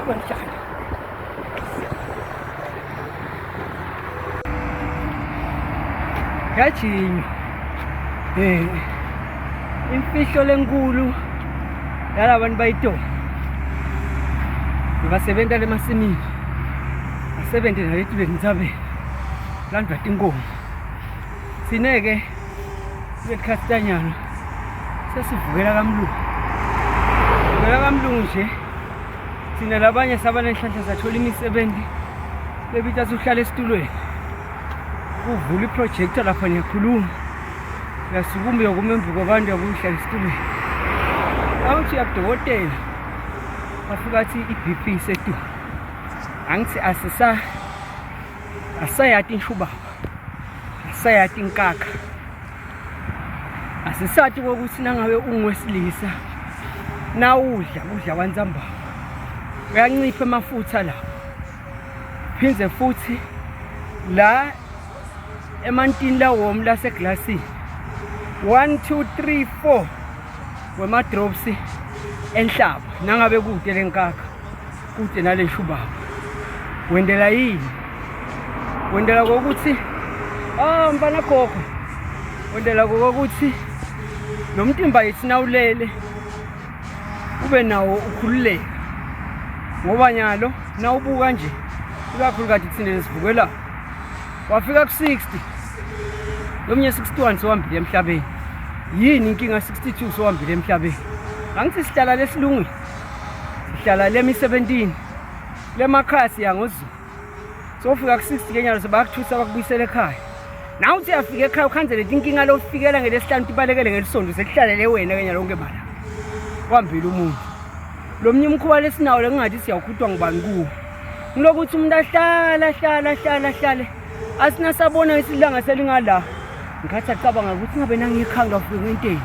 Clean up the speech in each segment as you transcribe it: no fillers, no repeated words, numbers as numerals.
Kwenhlalo. Yajinywa. Imfihlo lenkulu yalabantu bayitolo. Basebenza lemasimini. Basebenze naleti bentsabeni. Landwa tinkomo. Sineke kulekhastanyana sesivukela kamlungu. Vukela kamlungu nje. Thina labanye saba nenhlanhla sathola imisebenzi lebita uhlala esitulweni. Uvula iprojector lapha niyakhuluma. Uyasukuma uyokuma emva kwabantu uyakuhlala esitulweni. Awuthi uyakudokotela. Bafika athi i-BP isetulu. Angithi asisa asayati inshubaba. Asayati inkakha. Asisathi kokuthi nangabe ungowesilisa nawudla kudla kwantsambama uyancipha amafutha lapho phinde futhi la emantini lawomu laseglasini 1 2 3 4 wema-drops enhlaba nangabe kude lenkakha kude nale shubaba wendela yini wendela kokuthi ah mfana gogo wendela kokuthi lo mtimba yithi nawulele ube nawo ukhululeka ngoba nyalo nawubuka nje ikakhulu kade thina lesivukela wafika ku-60 lomnye 61 sowambile emhlabeni. Yini inkinga 62 sowambile emhlabeni? Angithi sihlala lesilungwini, sihlala lemisebentini, lemakhaya siya ngoZulu. Sofika ku-60 kenyalo sebakuthusa bakubuyisela ekhaya. Nawe uthi uyafika ekhaya ukhanzele inkinga lofikela ngelesihlanu tibalekele ngelisondo sekuhlalele wena kenyalo lonke malanga. Wambile umuntu. Lo mnye umkhuba lesinawo lengingathi siyawukhutwa ngubani kuwo. Ngilokuthi umuntu ahlala ahlala ahlala ahlale asinasabona isilanga selingala. Ngathi acabanga ukuthi ngabe nangikhanga ngafike ngenteni.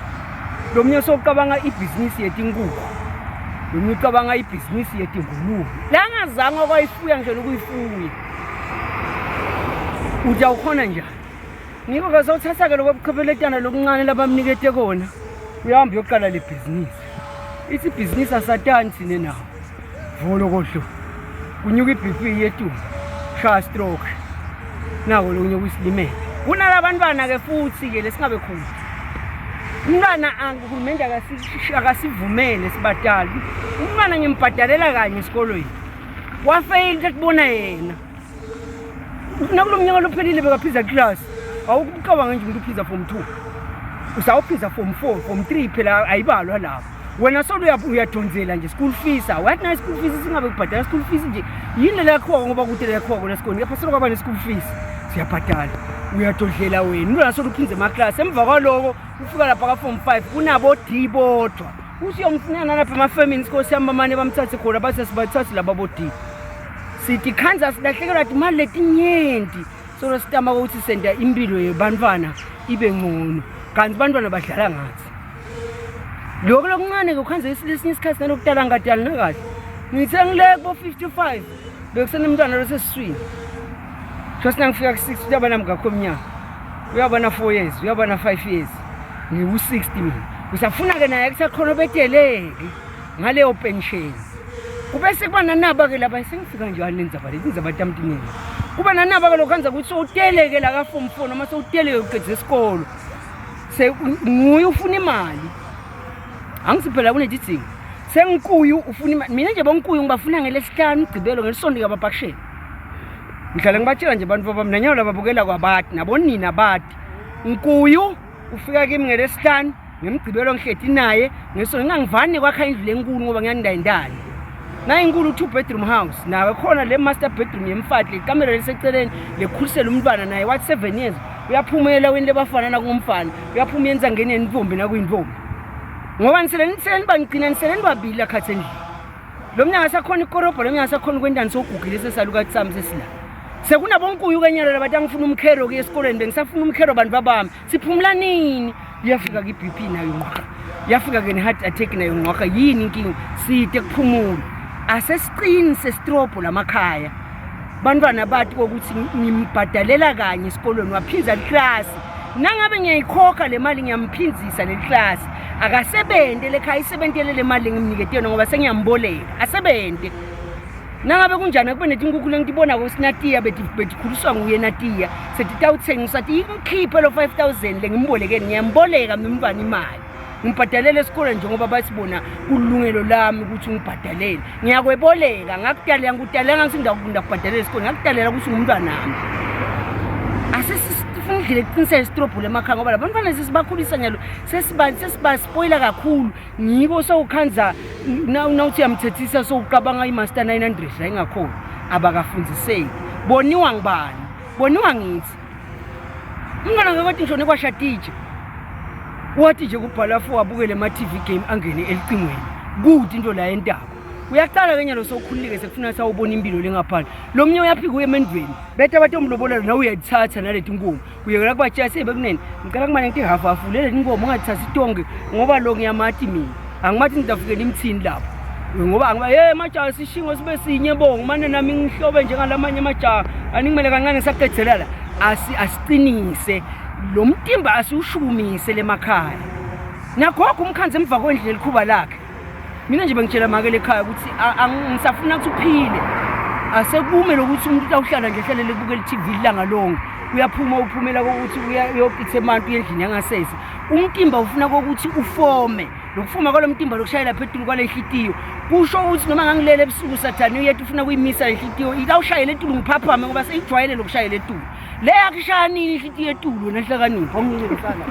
Lo mnye sowucabanga ibhizinisi yetinkukhu. Lo mnye ucabanga ibhizinisi yetingulube. La ngazange okwayifuya ngisho nokuyifuya. Uthi awukhona njani? Ngikho ke sewuthatha-ke lokho buchwepheletyana lokuncane labamnikete kona. Uyahamba uyoqala le bhizinisi. Ithi ibhizinisi asatani thina nawo. Volo kodlo. Kunyuka i-BP yethu. Shaya stroke. Nako lokunye kusilimele. Kunalabantwana-ke futhi-ke lesingabe khona. Umntwana uhulumende akasivumele sibadali. Umntwana ngimbhadalela kanye esikolweni. Wafeyila into ekubona yena. Nakulo mnyaka lophelile bekaphiza class. Awukucabanga nje umuntu uphiza form 2. Usawuphiza form 4, form 3 phela ayibalwa lapho. Wena solo uyadonsela nje school fees. Wathi na school fees singabe kubhadala school fees nje. Yini le yakho ngoba kude le yakho lesikole. Kepha solo kwaba ne school fees. Siyabhadala. Uyadodlela wena. Umntwana solo uphinze emaklasi. Emva kwaloko ufika lapha ka form 5 kunabo D bodwa. Usiyomfunana lapha emafemini inkosi yami bamane bamthathe khona base sibathathe laba bo D. Sithi khanza silahlekelwa timali letinyenti. Solo sitama ukuthi senta impilo yebantwana ibe ngcono. Kanti bantwana badlala ngathi. Lokho lokuncane ke ukhanze lesinye isikhathi nalokudala ngadali nakahle. Ngithe ngile kubo 55 bekusenemntwana losesiswini. Just nangifika ku-60 uyaba nami ngakho umnyaka. Uyaba na 4 years, uyaba na 5 years. Ngiwu-60 mina. Usafuna ke naye kusakhona beteleke ngaleyo pension. Kubese kuba nanaba ke laba sengifika njani nendzaba lezi indzaba tamtiningi. Kuba nanaba ke lokhanza ukuthi sowuteleke la ka form 4 noma sowuteleke uqedze isikolo. Se nguye ufuna imali. Angithi phela kunetidzingo. Sengikuyu ufuna imali. Mina nje bonkuyu ngibafuna ngelesihlanu ugcibelo ngelisonto ngiyabapakishela. Ngihlale ngibatshela nje abantu bami nanyalo lababukela kwabati nabonina bati. Nkuyu ufika kimi ngelesihlanu ngemgcibelo ngihleti naye ngesonto ngingangivani kwakha indlu lenkulu ngoba ngiyandayindana. Nayinkulu 2 bedroom house nawe khona le master bedroom yemfati le kamera liseceleni lekhulisela umntwana naye wathi 7 years uyaphuma elawini lebafana nakungumfana uyaphuma yenza ngene yentombi nakuyintombi ngoba nisele nisele nibangigcina nisele nibabili lakhathi endlini. Lo mnyaka sakhona ikorobho, lo mnyaka sakhona ukwentani sogugile sesalukathi sami sesila. Sekunabonkuyu kenyalo labathi angifuna umkhero kuye esikolweni bengisafuna umkhero bantu babami. Siphumula nini? Iyafika ke i-BP nayo ngqwaqa. Yafika ke ne-heart attack nayo ngqwaqa. Yini inkinga? Side kuphumula. Asesiqini sesitrobho lamakhaya. Bantwana bathi kokuthi ngimbhadalela kanye esikolweni waphinza liklasi. Nangabe ngiyayikhokha le mali ngiyamphinzisa le klasi. Akasebente lekhaya isebentele le mali engimnikete yona ngoba sengiyamboleka. Asebente. Nangabe kunjani akube netinkukhu lengitibonako sinatiya betikhuliswa nguye natiya setitawutsengisa ti ngikhiphe lo 5000 lengimbolekeni ngiyamboleka mina umntwana imali ngibhadalele esikoleni njengoba basibona kulungelo lami ukuthi ngibhadalele ngiyakweboleka ngakudalela ngikudalela ngathi ngidakubhadalela esikoleni ngakudalela ukuthi ngumntwanami asesifuna indlela ekuqinisela isitrobhule emakhaya ngoba labantwana sesibakhulisa nyalo sesibaspoyila kakhulu ngiko sewukhandza nawuthi uyamthethisa sowuqabanga i-master 900 la ingakhona abakafundiseki boniwa ngibani boniwa ngithi umntwana ngeke ngisho nekwashatije wathi nje kubhala fo abukele ama-tv game angene elicingweni kude into la entako uyaqala ke nyalo sowukhululeke sekufuna sawubona impilo lengaphandle lo mnye uyaphika uye emendveni bethe batomlobolela nawe uyayithatha naleti nkomo uyekela kubatshela sebekunene ngicela kumane ngithi hafu hafu leli nkomo ungathathi tonke ngoba lo ngiyamati mina angimathi ngidafike nimthini lapho ngoba angiba hey majaha sishingo sibe sinye bongo mane nami ngihlobe njengalamanye amajaha aningimele kancane ngisaqedela la asi asiqinise lo mtimba asiwushukumise lemakhaya nagogo umkhanzi emva kwendlu nelikhuba lakhe mina nje bengitshela make lekhaya ukuthi ngisafuna ukuthi uphile asekume lokuthi umuntu utawuhlala nje ehlalele kubukela i-tv ilanga lonke uyaphuma uphumela kokuthi uyopitha emantu endlini yangasese umtimba ufuna kokuthi ufome lokufuma kwalo mtimba lokushayela phezulu kwale nhlitiyo kusho ukuthi noma ngangilele ebusuku sathane uyethu ufuna kuyimisa le nhlitiyo itawushayela etulu ngiphaphame ngoba seyijwayele lokushayela etulu le yakushaya nini inhlitiyo etulu wena hlakanipho omncane.